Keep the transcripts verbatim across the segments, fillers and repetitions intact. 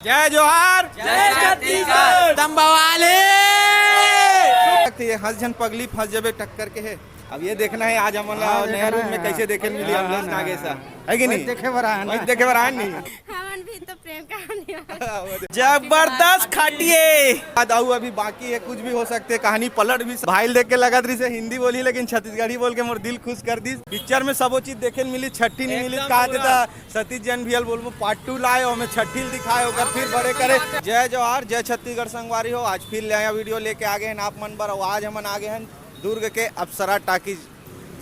जय जोहार, जय छत्तीसगढ़। एकदम बवाल हे। ये हंस झन पगली फंस जबे टक्कर के हे। अब ये देखना है आज हमन ला हाँ, नया देखना रूप में है। कैसे देखे मिली हाँ, अमलेश हाँ, नागेश हाँ। है कि वही नहीं? देखे बर आए ना। वही देखे बर आए नहीं। हमन भी तो प्रेम कहानी वाला। जबरदस्त खाटिए। याद आऊ अभी बाकी है, कुछ भी हो सकते, कहानी पलट भी। भाई देख के लगत रही से हिंदी बोली, लेकिन छत्तीसगढ़ी बोल के मोर दिल खुश कर दी। पिक्चर में सबो चीज देखे मिली, छट्ठी नहीं मिली, एकदम कहा पूरा। देता सतीश जैन भैया बोलबो पार्ट टू लाए, ओमे छट्ठी ल दिखाए, ओकर फिर बड़े करे। जय जोहार, जय छत्तीसगढ़ संगवारी हो। आज फिर नया वीडियो लेके आ गए हैं आप मन बर। और आज हमन आ गए हैं दुर्ग के अप्सरा टाकीज,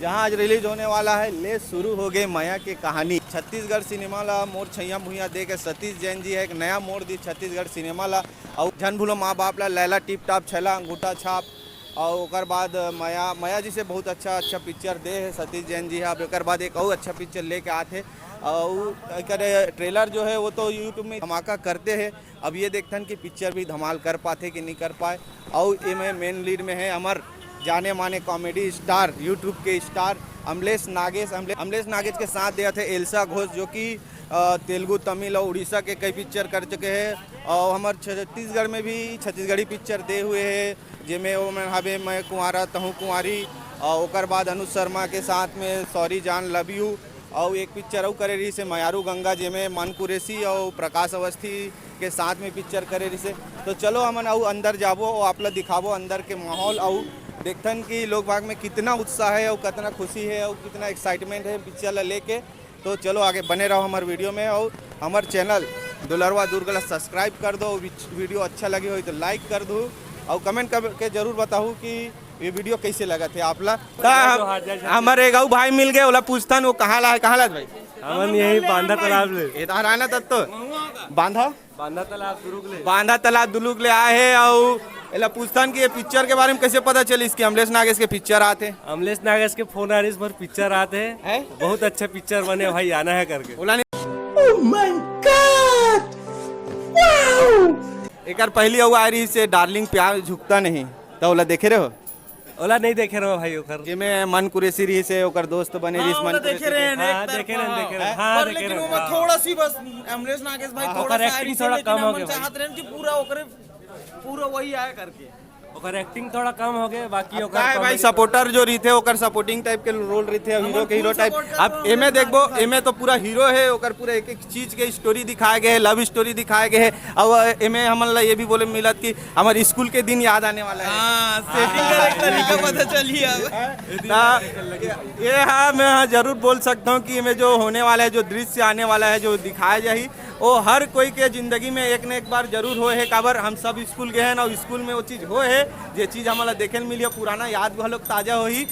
जहां आज रिलीज होने वाला है ले शुरू हो गए मया के कहानी। छत्तीसगढ़ सिनेमा ला मोर छैया भुइया दे के सतीश जैन जी है एक नया मोड़ दी छत्तीसगढ़ सिनेमा ला। और झन भूलो माँ बाप ला, लैला टिप टाप, छैला अंगूठा छाप, और ओकर बाद मया, मया जी से बहुत अच्छा अच्छा पिक्चर दे है सतीश जैन जी है। अब एकर बाद एक और अच्छा पिक्चर लेके आत है। और एकर ट्रेलर जो है वो तो YouTube में धमाका करते हैं। अब ये देखथन कि पिक्चर भी धमाल कर पाथे कि नहीं कर पाए। और एमे मेन लीड में है हमर जाने माने कॉमेडी स्टार, YouTube के स्टार अमलेश नागेश। अमले-, अमलेश नागेश के साथ देवत है एल्सा घोष, जो कि अ, तेलुगु, तमिल और उड़ीसा के कई पिक्चर कर चुके हैं। और हमर छत्तीसगढ़ में भी छत्तीसगढ़ी पिक्चर दे हुए हैं, जेमे वो मन हवे मैं कुंवारा तहूँ कुंवारी, और ओकर बाद अनुज शर्मा के साथ में सॉरी जान लव यू, और एक पिक्चर अउ करे रही से मयारू गंगा, जेमे मन कुरेशी और प्रकाश अवस्थी के साथ में पिक्चर करे रही से। तो चलो हमन अउ अंदर जाबो और आप ला दिखाबो अंदर के माहौल, और देखथन कि लोग बाग में कितना उत्साह है और कितना खुशी है और कितना एक्साइटमेंट है पिक्चर ला लेके। तो चलो आगे बने रहो हमारे वीडियो में और हमारे चैनल दुलरवा दुर्ग ला सब्सक्राइब कर दो। वीडियो अच्छा लगी हो तो लाइक कर दो और कमेंट करके जरूर बताओ कि ये वीडियो कैसे लगा थे आप ला। तो हम, हमारे एक अउ भाई मिल गए, ओला पूछथन वो कहाँ ला है, कहाँ ला है भाई? हमन यही बांधा तालाब ले। ये तो हराना तब तो बांधा बांधा तालाब दुर्ग ले। बांधा तालाब दुर्ग ले आए हैं और एला पूछथन कि ये पिक्चर के बारे में कैसे पता चली इसके अमलेश नागेश के पिक्चर आते हैं। अमलेश नागेश के फोन आ रही इस बार पिक्चर आते हैं। हैं? बहुत अच्छा पिक्चर बने भाई, आना है करके। ओला नहीं। Oh my God! Wow! एकर पहली अउ आ रही से डार्लिंग प्यार झुकता नहीं, तो ओला देखे रहो? ओला नहीं देखे रहो भाई ओकर। जेमे मन कुरेशी रही से ओकर दोस्त बने हाँ, रही मन ओला देखे कुरेशी रहे के। हैं, हाँ, एक देखे रहे, तरफा। देखे रहे। हैं? हाँ, पर देखे लेकिन रहे। ओमा हाँ। थोड़ा सी बस अमलेश नागेश भाई हाँ, थोड़ा ओकर सा एक्टिंग ऐसे थोड़ा लेकिन कम हो हमन गया भाई। चाहत रहे कि पूरा ओकरे, पूरा वही आए करके। ओकर एक्टिंग थोड़ा कम हो गया, बाकी अब ओकर का है भाई, कॉमेडी सपोर्टर जो रहिथे, ओकर सपोर्टिंग टाइप के रोल रहिथे, अब हमर हीरो के हीरो फुल टाइप। सपोर्ट करता अब हूँ, एमे मैं देखबो, साथ। एमे तो पूरा हीरो है, ओकर पूरा एक एक चीज के स्टोरी दिखाए गए है, लव स्टोरी दिखाए गए है। अब एमे हमन ला ये भी बोले मिलत कि हमारे स्कूल के दिन याद आने वाला है। हाँ, सेटिंग करे के तरीका पता चली अब। ना, ये हाँ, मैं हाँ जरूर बोल सकता हूँ कि एमे जो होने वाला है, जो दृश्य आने वाला है, जो दिखाया जाही, वो हर कोई के जिंदगी में एक न एक बार जरूर होए हे, काबर हम सब स्कूल गए हैं ना, स्कूल में वो चीज होए हे, जे चीज हमला देखे ल मिली, पुराना याद घलोक ताजा होही।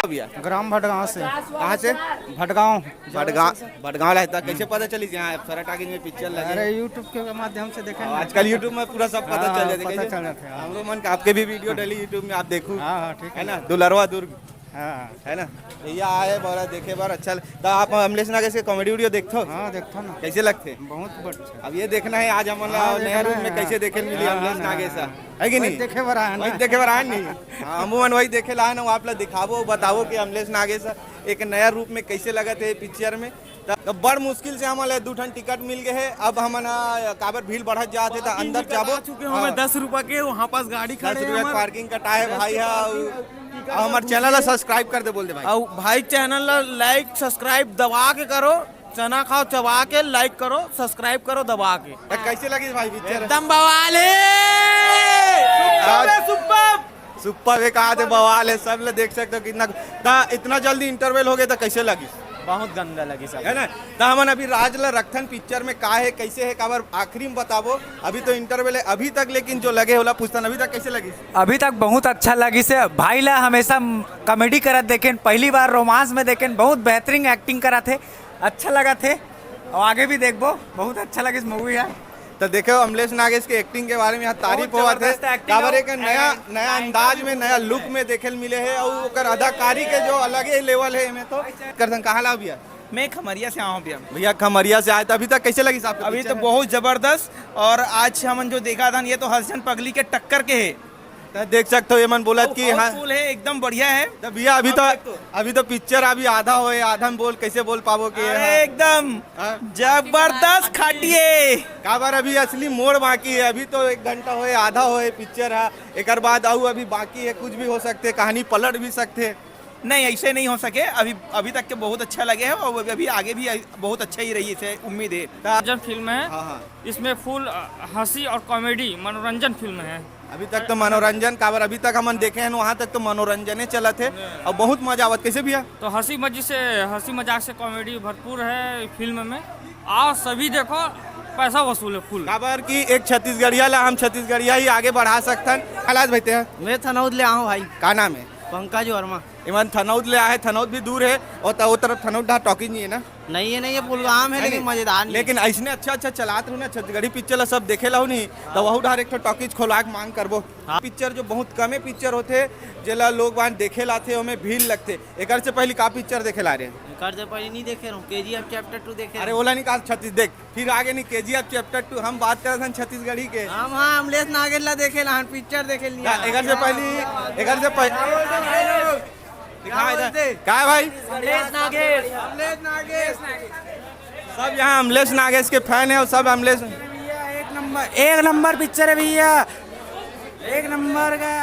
भैया, ग्राम भटगांव से। कहाँ से? भटगांव। भटगांव, भटगांव रहता। कैसे पता चली यहाँ अप्सरा टाकीज में पिक्चर लगे? अरे, YouTube के माध्यम से देखे ना। आजकल YouTube में पूरा सब पता हाँ, चल जाते, पता कैसे? चल जाते हैं, हाँ। हमरो मन का आपके भी वीडियो डली YouTube में, आप देखू। हाँ, हाँ, ठीक है है। ना, दुलरवा दुर्ग। हाँ। है ना? भैया आए, बड़ा देखे बार अच्छा ल-, तो आप अमलेश नागेश के कॉमेडी वीडियो देखथो? हाँ, देखथो ना। कैसे लगथे? बहुत बढ़िया। अब ये देखना है आज हमन ला हाँ, नया देखना रूप में है, कैसे हाँ। देखे मिली हाँ, अमलेश हाँ, नागेश हाँ। है कि वही नहीं? देखे बर आए ना। वही देखे बर आए नहीं। हाँ, हमू मन वही देखे ला है ना, आप ला दिखाबो, बताबो कि अमलेश नागेश एक नया रूप में कैसे लगत है पिक्चर में। त, त बड़ मुश्किल से हमन ला दू ठन टिकट मिल गए है। अब हमन ह काबर भीड़ बढ़त जात है, त अंदर जाबो। चुके हो, हाँ। दस रुपया के वहाँ पास गाड़ी दस खड़े रुपया हैं, पार्किंग कटाए भाई है। अउ हमर चैनल ला सब्सक्राइब कर दे, बोल दे भाई। अउ भाई, चैनल ला लाइक, सब्सक्राइब दबा के करो, चना खाओ चबा के, लाइक करो, सब्सक्राइब करो दबा के। त कैसे लगिस भाई पिक्चर? एकदम बवाल है। सुपर है, सुपर। सुपर है, कहा थे बवाल है, सब ले देख सकते हो कितना। त इतना जल्दी इंटरवल हो गया, त कैसे लगिस? बहुत गंदा लगिस सब। है ना? त हमन अभी राज ला रखथन पिक्चर में का है, कैसे है, काबर आखिरी में बताबो। अभी तो इंटरवल है अभी तक, लेकिन जो लगे ओला पूछथन, अभी तक कैसे लगिस? अभी तक बहुत अच्छा लगिस है। भाई ला हमेशा कॉमेडी करत देखेन, पहली बार रोमांस में देखेन, बहुत बेहतरीन एक्टिंग करत है, अच्छा लगत है और आगे भी देखबो। बहुत अच्छा लगिस मूवी है। त देखो अमलेश नागेश के एक्टिंग के बारे में यहाँ तारीफ बहुत होवत है। जबरदस्त एक्टिंग काबर है। एक नया, नया अंदाज में, नया लुक में देखे ल मिले है और ओकर अदाकारी के जो अलग ही लेवल है एमे तो। करथन, कहाँ ला भैया? मैं खमरिया से आया हूँ भैया। भैया खमरिया से आए, तो अभी तक कैसे लगिस आपको अभी पिक्चर तो है? बहुत जबरदस्त। और आज हमन जो देखा था, ये तो हंस झन पगली के टक्कर के है। त देख सकत हो, ये मन बोलत कि हाँ। Housefull है, एकदम बढ़िया है। त भैया, अभी तो, अभी तो पिक्चर अभी आधा होए, आधा में बोल, कैसे बोल पाबो कि अरे, हाँ। एकदम हाँ। जबरदस्त खाटिए। काबर अभी असली मोड़ बाकी है, अभी तो एक घंटा होए, आधा होए पिक्चर है, एकर बाद अउ अभी बाकी है, कुछ भी हो सकते, कहानी पलट भी सकते। नहीं, ऐसे नहीं हो सके। अभी, अभी तक के बहुत अच्छा लगे है और अभी आगे भी बहुत अच्छा ही रही, इसे उम्मीद है। मनोरंजन फिल्म है। हाँ, हाँ। इसमें फुल, अ, हंसी और कॉमेडी, मनोरंजन फिल्म है। अभी तक तो मनोरंजन, काबर अभी तक हमन देखे हैं, वहाँ तक तो मनोरंजने चलत है और बहुत मजा आवत। कैसे भैया? तो हंसी मजी से, हंसी मजाक से कॉमेडी भरपूर है फिल्म में। आओ सभी देखो, पैसा वसूल है फुल। काबर कि एक छत्तीसगढ़िया ला हम छत्तीसगढ़िया ही आगे बढ़ा सकथन। कइलास भाई, ते ह? मैं थनौद ले आए हूँ भाई। का नाम है? पंकज वर्मा। इमन थनौद ले आए, थनौद भी दूर है और त-, वो तरफ थनौद डहा टॉकीज नहीं है ना? नहीं है, नहीं है, पुलगाम है, है लेकिन नहीं? मजेदार नहीं है। लेकिन ऐसने अच्छा अच्छा चलात रहू ना, छत्तीसगढ़ी पिक्चर ला सब देखे लाहू नहीं, त वहू डहर एक ठो टॉकीज खोलवा के मांग करबो। हाँ। पिक्चर जो बहुत कमे पिक्चर होथे, जेला लोग बान देखे लाथे, ओमे भीड़ लगथे। एकर से पहली का पिक्चर देखे ला रहे? एकर से पहले नहीं देखे रहूं, केजीएफ चैप्टर टू देखे अरे रहूं। ओला नहीं कहा, छत्तीस देख, फिर आगे नहीं, केजीएफ चैप्टर टू हम बात करत हन छत्तीसगढ़ी के। हम हाँ अमलेश नागेश ला देखे ला हन, पिक्चर देखे लिया। का, एकर से पहली, एकर से पहली दिखा इधर। बोलते? का है भाई? अमलेश नागेश। अमलेश नागेश। सब यहाँ अमलेश नागेश के फैन है और सब अमलेश भैया, एक नंबर, एक नंबर पिक्चर है भैया, एक नंबर का।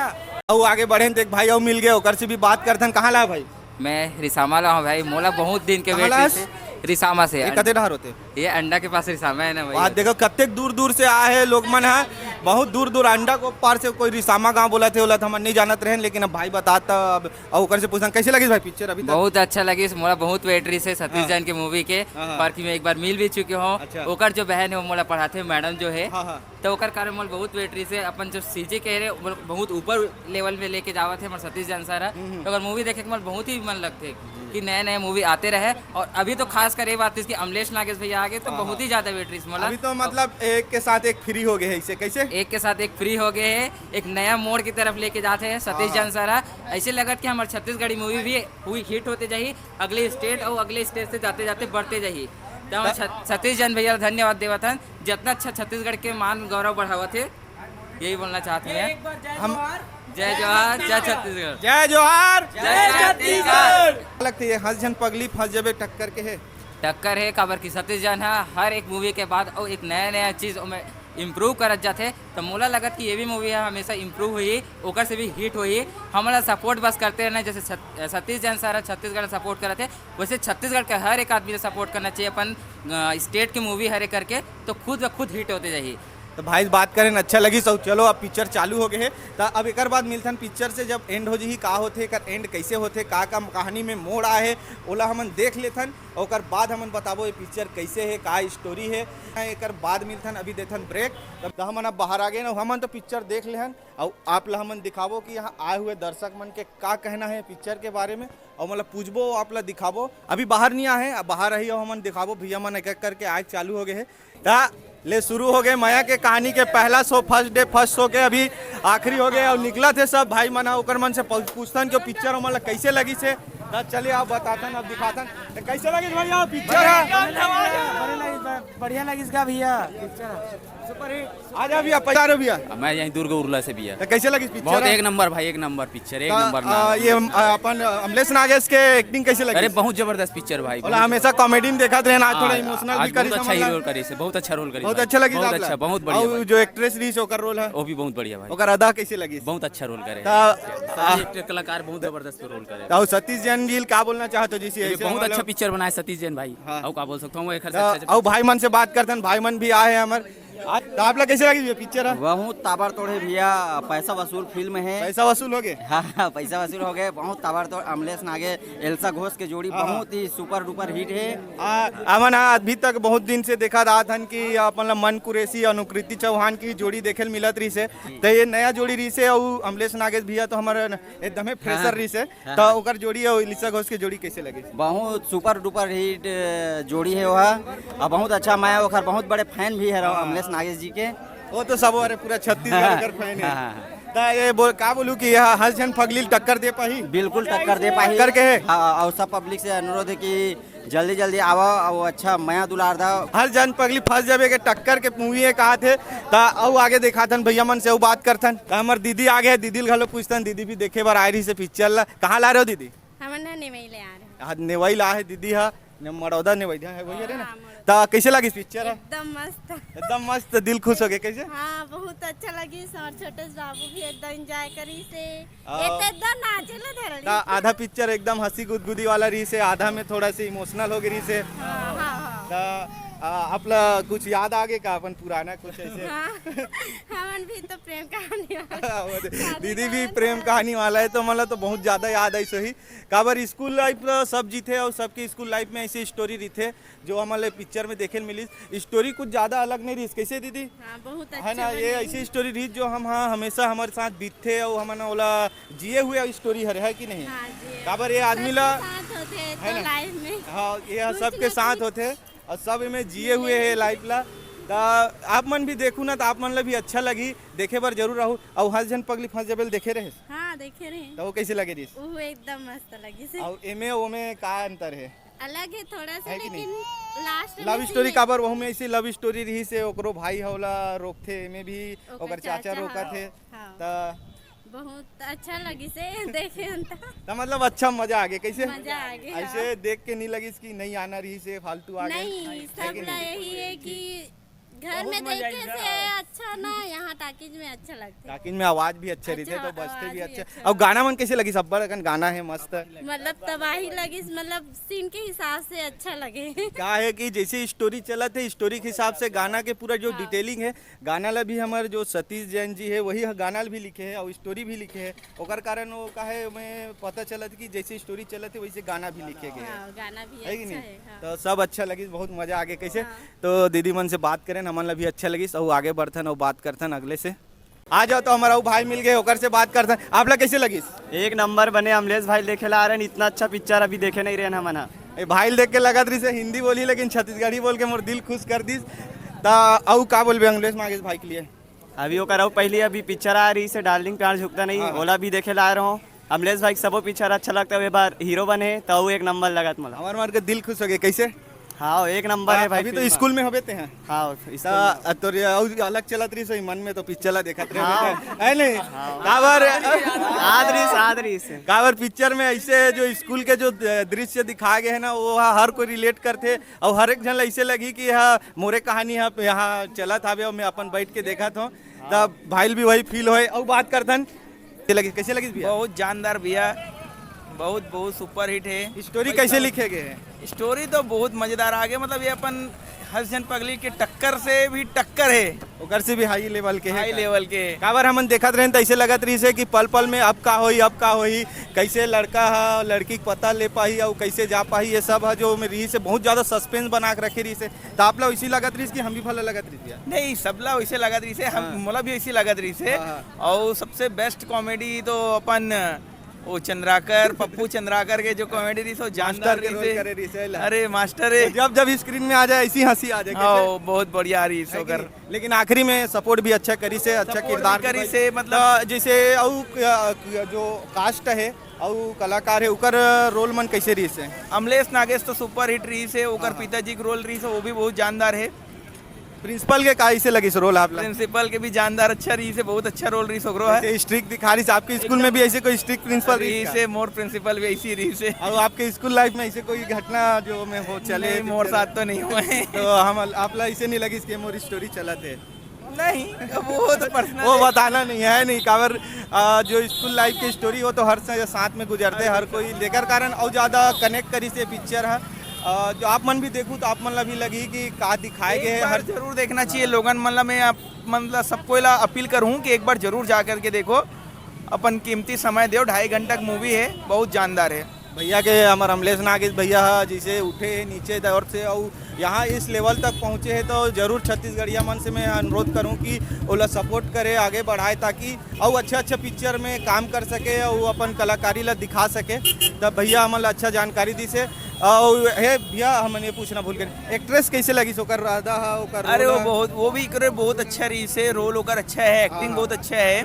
अउ आगे बढ़े तो एक भाई अउ मिल गए, ओकर से भी बात करथन। कहाँ ला भाई? मैं रिसामा ला हूँ भाई, मोला बहुत दिन के कहाँ वेट ला रहिस हस? हे। रिसामा से। ये कते डहर होते? ये अंडा के पास रिसामा है ना भाई। वाह, देखो कतेक दूर दूर से आए हैं लोग मन है, बहुत दूर दूर अंडा को पार से कोई रिसामा गांव बोला थे, बोला था, हमन नहीं जानत रहेन, लेकिन अब भाई बतात अब, अउ ओकर से पूछन कैसे लगिस भाई पिक्चर अभी तक? बहुत अच्छा लगिस, मोला बहुत वेट रहिस हे सतीश हाँ। जैन के मूवी के, हाँ, हाँ। पर कि मैं एक बार मिल भी चुके हूँ। अच्छा। ओकर जो बहन है वो मोला पढ़ाथे, मैडम जो है, हाँ, हाँ। तो ओकर कारण मोला बहुत वेट रहिस हे। अपन जो सीजी कह रहे, वो बहुत ऊपर लेवल में लेके जावत है हमारे सतीश जैन सर है। हम्म, हम्म। तो अगर मूवी देखे के मोला बहुत ही मन लगथे कि नए नए मूवी आते रहे, और अभी तो खास कर ये बात इसकी अमलेश नागेश भैया आ गए तो हाँ, बहुत हाँ। ही ज्यादा वेट रहिस मोला। अभी तो मतलब एक के साथ एक फ्री हो गए है, इसे कैसे? एक के साथ एक फ्री हो गए है, एक नया मोड़ की तरफ लेके जाते हैं सतीश हाँ, हाँ। जैन सर है। ऐसे लगत कि हमारे छत्तीसगढ़ी मूवी भी हुई हिट होते जाही, अगले स्टेट और अगले स्टेट से जाते जाते बढ़ते जाही। तो हम त- छ-, सतीश जैन भैया ला धन्यवाद देवत हन, जितना अच्छा छत्तीसगढ़ के मान गौरव बढ़ावत है, यही बोलना चाहते हैं। एक बार जय हम जोहार। जय जोहार, जय छत्तीसगढ़। जय जोहार, जय छत्तीसगढ़। लगता है ये हंस झन पगली फंस जबे टक्कर के है। टक्कर है, काबर कि सतीश जैन है, हर एक मूवी के बाद और एक नया नया चीज में इम्प्रूव करत जाथे, तो मोला लगत कि ये भी मूवी है हमेशा इम्प्रूव होही, ओकर से भी हिट होही। हमला सपोर्ट बस करते रहना, जैसे सत-, सतीश जैन सर छत्तीसगढ़ सपोर्ट करत है, वैसे छत्तीसगढ़ के हर एक आदमी ला सपोर्ट करना चाहिए अपन, अ, स्टेट के मूवी हरे करके, तो खुद ब खुद हिट होते जाही। तो भाई बात करें अच्छा लगिस, अउ चलो अब पिक्चर चालू हो गए है, तो अब एकर बाद मिलथन पिक्चर से जब एंड हो जही, का होथे, एकर एंड कैसे होथे, का का कहानी में मोड़ आए है, ओला हमन देख लेथन। ओकर बाद हमन बताबो ये पिक्चर कैसे है, का स्टोरी है। एकर बाद मिलथन, अभी देथन ब्रेक। तब हमन अब बाहर आ गए ना, हमन तो पिक्चर देख लेहन, अउ आप ला हमन दिखाबो कि यहाँ आए हुए दर्शक मन के का कहना है पिक्चर के बारे में, अउ मतलब पूछबो आप ला दिखाबो। अभी बाहर नहीं आए हैं, अब बाहर रही, अउ हमन दिखाबो, भैया मन एक एक करके आए चालू हो गए हैं। ता ले शुरू हो गए मया के कहानी के पहला show, first day first show के अभी आखिरी हो गए। और निकलत हे सब भाई मन ह, ओकर मन से पू-, पूछथन कि पिक्चर हमन ला कैसे लगिस हे। त चलिए आप बताथन, अब दिखाथन। त कैसे लगिस भैया पिक्चर ह? बढ़िया लगिस, बढ़िया लगिस का भैया पिक्चर। आ जा भैया, पैसा रो भैया। मैं यहीं दुर्ग उरला से भैया। त कैसे लगिस पिक्चर बहुत ह? एक नंबर भाई, एक नंबर पिक्चर, एक त, नंबर आ, नाम। ये हम, आ, अपन अमलेश नागेश के एक्टिंग कैसे लगी? अरे बहुत जबरदस्त पिक्चर भाई, बोला बहुत हमेशा कॉमेडी में देखत रहे ना, आज थोड़ा हाँ, इमोशनल आज भी करी बहुत अच्छा समझ ला। हीरो करी से, बहुत अच्छा रोल करी बहुत से। अच्छा लगी बहुत दादा। अच्छा, बहुत बढ़िया और भाई। जो एक्ट्रेस रही से ओकर रोल है? वो भी बहुत बढ़िया भाई। ओकर अदा कैसे लगी? बहुत अच्छा रोल करे। त, सारे आ, एक्टर कलाकार बहुत जबरदस्त रोल करे। त सतीश जैन जी का बोलना चाहते हो जैसे ये ऐसे बहुत मतलब अच्छा पिक्चर बनाए सतीश जैन भाई। हाँ। और का बोल सकता हूँ, वो एक हर त, से अच्छा और भाई मन से बात करते हैं, भाई मन भी आए हैं हमारे। आज त आप लोग कैसे लगी ये पिक्चर है? बहुत ताबड़तोड़ है भैया, पैसा वसूल फिल्म है। पैसा वसूल हो गए? हाँ, हाँ, पैसा वसूल हो गए, बहुत ताबड़तोड़। अमलेश नागे, एल्सा घोष के जोड़ी हाँ, हाँ। बहुत ही सुपर डुपर हिट है। आ, हमन हा अभी तक बहुत दिन से देखा रहा थन कि अपन ला मन कुरैशी, अनुकृति चौहान की जोड़ी देखे ल मिलत रही से, तो ये नया जोड़ी रही से और अमलेश नागेश भैया तो हमारे न-, एकदमे फ्रेशर हाँ। रही से, हाँ। तो ओकर जोड़ी और एल्सा घोष के जोड़ी कैसे लगे? बहुत सुपर डुपर हिट, अ, जोड़ी है वह, और बहुत अच्छा, मैं ओकर बहुत बड़े फैन भी है रहो हाँ। अमलेश नागेश जी के। वो तो सब हमारे पूरा छत्तीसगढ़ कर फैन है। हाँ। त ये बोल, का बोलू कि यह हंस झन पगली ल टक्कर दे पाही? बिल्कुल टक्कर दे पाही। टक्कर के है? हाँ, और सब पब्लिक से अनुरोध है कि जल्दी जल्दी आवा, अउ अच्छा मया दुलार दा। हर झन पगली फंस जाबे के टक्कर के मूवी हे कहाथे। त अउ आगे देखाथन भैया मन से, अउ बात करथन। त हमर दीदी आगे हे, दीदी ल घलो पूछथन, दीदी भी देखे बर आए रहिस हे पिक्चर ला। कहाँ ला रहे हो दीदी? हमन ह नेवई ले आ रहे हैं। हाँ, नेवई ला हे दीदी हा, ने मड़ौदा नेवई ध्यान है वही है ना? हाँ, मड़ौदा। त कैसे लगिस पिक्चर हा? एकदम मस्त। एकदम मस्त, दिल खुश हो गए कैसे? हाँ, बहुत अच्छा लगिस और छोटे से बाबू भी एकदम एंजॉय करिस हे। हाँ। ये तो एकदम नाचे ला धरल। त आधा पिक्चर एकदम हंसी गुदगुदी वाला रहिस हे, आधा में थोड़ा सा इमोशनल हो गए रहिस हे। हाँ, हाँ, हाँ। त आ, आप ला कुछ याद आ गए का अपन पुराना कुछ ऐसे? हाँ, हमन भी तो प्रेम कहानी वाला। वो दे-, शादी दीदी भी कौन प्रेम था? कहानी वाला है, तो मतलब तो बहुत ज्यादा याद आई सही। काबर स्कूल लाइफ ला सब जीथे और सबके स्कूल लाइफ में ऐसी स्टोरी रहिथे जो हमन ला पिक्चर में देखे ल मिलिस। स्टोरी कुछ ज्यादा अलग नहीं रहिस, कैसे दीदी? हाँ, बहुत है अच्छा ना, बने ये रहिस। ऐसी स्टोरी रहिस जो हम, हाँ, हमेशा हमारे साथ बीतथे और हमन ओला जिए हुए स्टोरी हरे, है कि नहीं? हाँ, जिए। काबर ये आदमी सबके ला साथ होथे है तो ना? लाइफ में हाँ, ये कुछ सबके ना साथ कुछ होथे और सब एमे जिए हुए है लाइफ ला। त आप मन भी देखू ना, त आप मन ला भी अच्छा लगी, देखे बर जरूर रहू। और हर झन पगली फंस जबे ल देखे रहे? हाँ, देखे रहे। त वो कैसे लगे रहिस? वो एकदम मस्त लगिस हे। और एमे ओमे का अंतर है? अलग है थोड़ा सा, है कि नहीं? लेकिन लास्ट लव स्टोरी काबर वहू में ऐसी लव स्टोरी रहिस हे, ओकरो भाई हवला रोकथे, एमे भी ओकर ओकर चाचा चाचा, रोकत हाँ, हे। हाँ। त बहुत अच्छा लगिस हे देखे हन त। त मतलब अच्छा मजा आ गया कैसे? मजा आ गया, ऐसे हाँ। देख के नहीं लगिस कि नहीं आना रहिस हे, फालतू आ गए, नहीं, है कि सब ला नहीं? यही है कि घर बहुत में मजा देखे आई से सर। अच्छा ना, यहाँ टाकीज में अच्छा लगता है। टाकीज में आवाज भी अच्छा अच्छा, रहते तो बजते आवाज भी भी अच्छा। अच्छा। और गाना मन कैसे लगिस? अब्बड़ अकन गाना है मस्त। मतलब तबाही लगिस, मतलब सीन के हिसाब से अच्छा लगे। का है कि जैसे स्टोरी चलत है, स्टोरी के हिसाब से गाना के पूरा जो हाँ। डिटेलिंग है, गाना ला भी हमारे जो सतीश जैन जी है, वही गाना भी लिखे है और स्टोरी भी लिखे है। ओकर कारण वो का है, मैं पता चलत कि जैसे स्टोरी चलत है, वैसे गाना भी लिखे गए है। हाँ, गाना भी है कि अच्छा नहीं? है, हाँ। तो सब अच्छा लगिस, बहुत मजा आ गया। कैसे? हाँ। तो दीदी मन से बात करें, हमन ला भी अच्छा लगिस, और आगे बढ़थन और बात करथन अगले से। आ जाओ, तो हमारा वो भाई मिल गए, ओकर से बात करथन। आप ला कैसे लगिस? एक नंबर बने, अमलेश भाई देखे ला आ रहे हैं, इतना अच्छा पिक्चर अभी देखे नहीं रहे हैं हमन ह। ए, भाई देख के लगत रहिस हे हिंदी बोली, लेकिन छत्तीसगढ़ी बोल के मोर दिल खुश कर दिस। त अउ का बोलबे अमलेश नागेश भाई के लिए? अभी ओकर अउ पहली अभी पिक्चर आ रहिस हे डार्लिंग प्यार झुकता नहीं, हाँ, हाँ। ओला भी देखे ला आ रहे हो। अमलेश भाई के सबो पिक्चर अच्छा लगता है, ये बार हीरो बने हे, त अउ एक नंबर लगत मोला। हमार मार के दिल खुश हो गए, कैसे? हाँ, एक नंबर है भाई अभी तो फिल्म। स्कूल में होबे ते हैं। हाँ, स्कूल त में। तोर अउ अलग चलत रहिस हे मन में, तो पिक्चर ला देखत रहे हाँ। बेटा, है नहीं? हाँ। काबर याद रहिस, याद रहिस। काबर पिक्चर में ऐसे जो स्कूल के जो द-, दृश्य दिखाए गए हैं ना, वो ह-, हर कोई रिलेट करथे और हर एक झन ला ऐसे लगी कि यह मोरे कहानी ह-, यहाँ चलत हावे और मैं अपन बैठ के देखत हूँ। तब भाई भी वही फील होए। और बात करथन, कैसे लगिस, कैसे लगिस भैया? बहुत जानदार भैया, बहुत, बहुत सुपर हिट है। स्टोरी भाई कैसे साहब। लिखे गए हैं? स्टोरी तो बहुत मजेदार आगे, मतलब ये अपन हर झन पगली के टक्कर से भी टक्कर है। ओकर से भी हाई लेवल के है हाई का? लेवल के। काबर हमन देखत रहेन त ऐसे लगत रहिस हे कि पल पल में अब का होही, अब का होही, कैसे लड़का ह लड़की के पता ले पाही और कैसे जा पाही, ये सब ह जो में रहिस हे, बहुत ज्यादा सस्पेंस बना के रखे रहिस हे। त आप ला वैसी लगत रहिस कि हम भी भला लगत रहिस भैया? नहीं, सबला वैसे लगत रहिस हे, हम हाँ। मोला भी वैसी लगत रहिस हे। हाँ, हाँ। और सबसे बेस्ट कॉमेडी तो अपन वो चंद्राकर, पप्पू चंद्राकर के जो कॉमेडी रहिस हे, वो मास्टर जानदार के रहिस रोल हे। करे रहिस हे ला। अरे मास्टर है। जब, जब स्क्रीन में आ जाए, ऐसी हंसी आ जाए, हाँ, कैसे? वो बहुत बढ़िया रहिस हे है कि ओकर। नहीं? लेकिन आखिरी में सपोर्ट भी अच्छा करिस हे, अच्छा सपोर्ट किरदार भी करिस हे, निभाई। मतलब तो जैसे अउ, अ, जो कास्ट है, अउ कलाकार है, ओकर रोल मन कैसे रहिस हे? अमलेश नागेश तो सुपर हिट रहिस हे, ओकर हाँ, हाँ। पिताजी के रोल रहिस हे, वो भी बहुत जानदार है। प्रिंसिपल के का ऐसे लगिस रोल आप ला? प्रिंसिपल के भी जानदार अच्छा रहिस हे, बहुत अच्छा रोल रहिस ओकरो है। ऐसे स्ट्रिक्ट दिखा रहिस, आपके स्कूल में भी ऐसे कोई स्ट्रिक्ट प्रिंसिपल रहिस रहिस का? हे, मोर प्रिंसिपल भी ऐसी रहिस हे। और आपके स्कूल लाइफ में ऐसे कोई घटना जो में हो चले नहीं, मोर साथ तो नहीं हुआ है। तो हम, आप ला ऐसे नहीं लगिस कि मोर स्टोरी चलत है? नहीं, वो तो पर्सनल वो है। बताना नहीं है, नहीं काबर, आ, जो स्कूल लाइफ की स्टोरी वो तो हर सा-, साथ में गुजरते, हर कोई लेकर कारण और ज्यादा कनेक्ट करिस हे पिक्चर है। आ, जो आप मन भी देखू तो आप मन ला भी लगी कि का दिखाए एक गए हैं बार हर जरूर देखना चाहिए लोगन मन ला। मैं आप, मतलब सबको ला अपील करूँ कि एक बार जरूर जा करके देखो, अपन कीमती समय दो, ढाई घंटा की मूवी है, बहुत जानदार है। भैया के हमर अमलेश नागेश भैया ह, जैसे उठे हे नीचे दौर से और यहाँ इस लेवल तक पहुँचे हे, तो जरूर छत्तीसगढ़िया मन से मैं अनुरोध करूँ कि ओला सपोर्ट करे, आगे बढ़ाए, ताकि और अच्छा अच्छा पिक्चर में काम कर सके और अपन कलाकारी ला दिखा सके। तब भैया हमन ला अच्छा जानकारी दिस हे। और हे भैया, हमन ये पूछना भूल गए, एक्ट्रेस कैसे लगिस ओकर अदा ह, ओकर अरे वो रोल ह? बहुत, वो भी करे बहुत अच्छा रहिस हे, रोल ओकर अच्छा है, एक्टिंग हाँ। बहुत अच्छा है।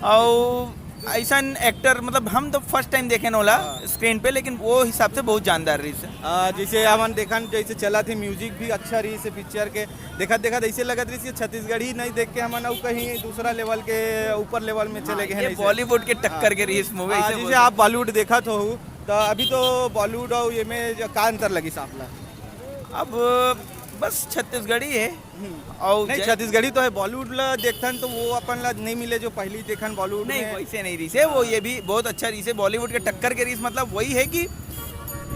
और ऐसन एक्टर, मतलब, हम तो फर्स्ट टाइम देखे न ओला स्क्रीन पे, लेकिन वो हिसाब से बहुत जानदार रहिस हे। आ, जैसे हमन देखन, जैसे चलत हे, म्यूजिक भी अच्छा रहिस हे पिक्चर के। देखत देखत ऐसे लगत रहिस कि छत्तीसगढ़ी नहीं देख के हमन अउ कहीं दूसरा लेवल के, ऊपर लेवल में चले गए हैं, ये ऐसे। बॉलीवुड के टक्कर के रहिस मूवी, हाँ, ऐसे जैसे बोल आप बॉलीवुड देखत हो, तो अभी तो बॉलीवुड और ये में जो का अंतर लगिस आप ला? अब बस छत्तीसगढ़ी है। हम्म। और नहीं, जय- छत्तीसगढ़ी तो है, बॉलीवुड ला देखथन तो वो अपन ला नहीं मिले जो पहली देखन बॉलीवुड नहीं, में। वैसे नहीं रहिस हे, वो ये भी बहुत अच्छा रहिस हे, बॉलीवुड के टक्कर के रहिस, मतलब वही है कि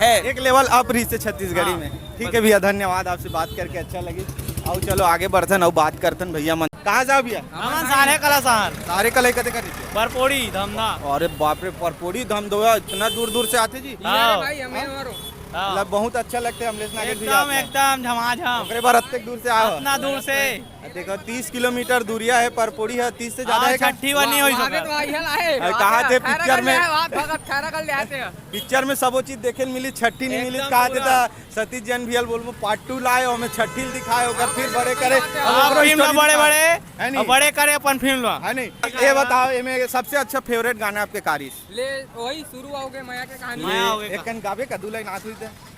है। एक लेवल अप रहिस हे छत्तीसगढ़ी हाँ, में। ठीक बस। है भैया, धन्यवाद, आपसे बात करके अच्छा लगी। आओ चलो आगे बढ़थन और बात करथन भैया मन। कहाँ जाओ भैया? हमन सारे कला सहन। सारे कला कते कर रहिस हे? परपोड़ी धमधा। अरे बाप रे, परपोड़ी धमधोया इतना दूर दूर से आथे जी? हाँ। भाई, हमें हाँ? और हाँ। मतलब बहुत अच्छा लगथे अमलेश नागेश भैया एकदम, आप ला। एकदम झमाझम। ओकरे बर अतेक दूर से आए हो। इतना दूर से। देखो, तीस किलोमीटर दूरिया है, परपोड़ी है, तीस से ज्यादा हाँ, है क्या? छट्ठी वाली नहीं हुई वहाँ पे सकत। तो भाई हल आए। अरे, कहा थे अठारह पिक्चर कर में? ले आए, वहाँ भगत अठारह कर ले आते हैं। पिक्चर में सबो चीज देखे ल मिली, छट्ठी नहीं मिली, एकदम कहा थे पूरा। था सतीश जैन भैया बोलबो पार्ट टू लाए, हमें छट्ठी ल दिखाए, ओकर फिर बड़े करे, हाँ, और फिल्म ला story बड़े दिखाए। बड़े, है नहीं? और बड़े करे अपन फिल्म ला। है नहीं? ये बताओ, इमे सबसे अच्छा फेवरेट गाना आपके का रहिस? ले, वही शुरू हो गए मया के कहानी। मया हो गए एक का। कन गावे का दू लाइन आखिरी दे।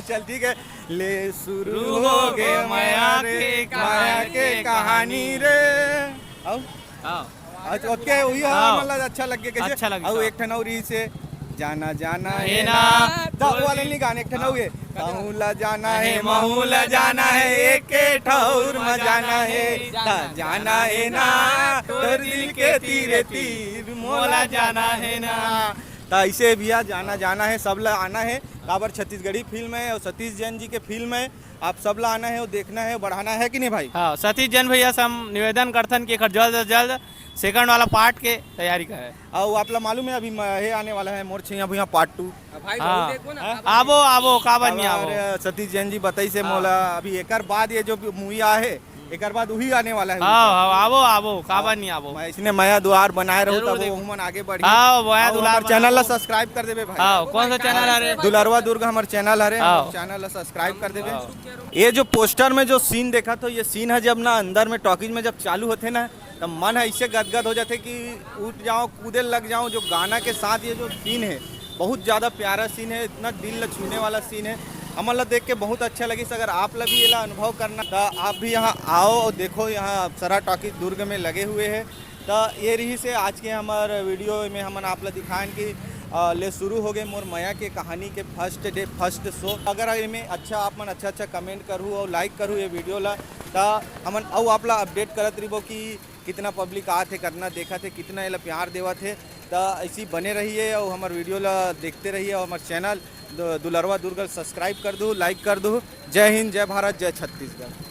चल ठीक है। ले शुरू हो गए मया के, मया के कहानी रे। आओ। आओ। अच्छा, ओके, वही हाँ। मतलब अच्छा लग गया कैसे? अच्छा लग गया। आओ, एक ठन और इसे जाना जाना है है ना। ना। तो वो वाले नहीं गाने, एक ठन और ये। हाँ। कहूँ ला जाना है, महू ला जाना है, एक के ठौर में जाना है। ता जाना है ना, तोर दिल के तीरे तीर मोला जाना है ना। ता ऐसे भैया जाना जाना है, सब ला आना है। काबर छत्तीसगढ़ी फिल्म है और सतीश जैन जी के फिल्म है, आप सब ला आना है और देखना है, बढ़ाना है कि नहीं भाई? हाँ, सतीश जैन भैया से हम निवेदन करथन कि एकर जल्द से जल्द सेकंड वाला पार्ट के तैयारी करे। और आप ला मालूम है अभी म-, हे आने वाला है मोर छैया भुइया पार्ट टू। भाई, हाँ। बहुत देखो ना, हाँ? अब आबो, आबो, का बात नहीं आबो। और सतीश जैन जी बताई से हाँ। मोला अभी एकर बाद ये जो मूवी आ है, एकर बाद वही आने वाला है हाँ, उनका। हाँ, आबो, आबो, का हाँ। बात नहीं आबो। मैं इसने मया दुआर बनाए रहू, जरूर तब देखो। वो मन आगे बढ़ी। हाँ, मया और दुलार हमारे चैनल ला बनाओ। सब्सक्राइब कर देबे भाई। हाँ, कौन सा चैनल है रे? दुलरवा दुर्ग हमारे चैनल हरे, हाँ। हमारे चैनल ला सब्सक्राइब कर देबे। हाँ। ये जो पोस्टर में जो सीन देखा तो ये सीन है जब ना अंदर में टॉकीज में जब चालू होते ना, तब मन है इससे गदगद हो जाते कि उठ जाओ, कूदे लग जाओ। जो गाना के साथ ये जो सीन है, बहुत ज़्यादा प्यारा सीन है, इतना दिल ल छूने वाला सीन है। हमन ला देख के बहुत अच्छा लगिस। अगर आप ला भी एला अनुभव करना, तो आप भी यहाँ आओ और देखो, यहाँ अप्सरा टॉकीज दुर्ग में लगे हुए हैं। तो ये रहिस हे आज के हमर वीडियो में हमन आप ला दिखाएन कि, अ, ले शुरू हो गए मोर मया के कहानी के फर्स्ट डे, फर्स्ट शो। अगर एमे अच्छा, आप मन अच्छा अच्छा कमेंट करहू और लाइक करहू ये वीडियो ला, तो हमन अउ आप ला अपडेट करत रहिबो कि कितना पब्लिक आत हे, कितना देखत हे, कितना एला प्यार देवत हे। त ऐसी बने रहिए और हमर वीडियो ला देखते रहिए और हमर चैनल दु-, दुलरवा दुर्ग ल सब्सक्राइब कर दू, लाइक कर दू। जय हिंद, जय भारत, जय छत्तीसगढ़।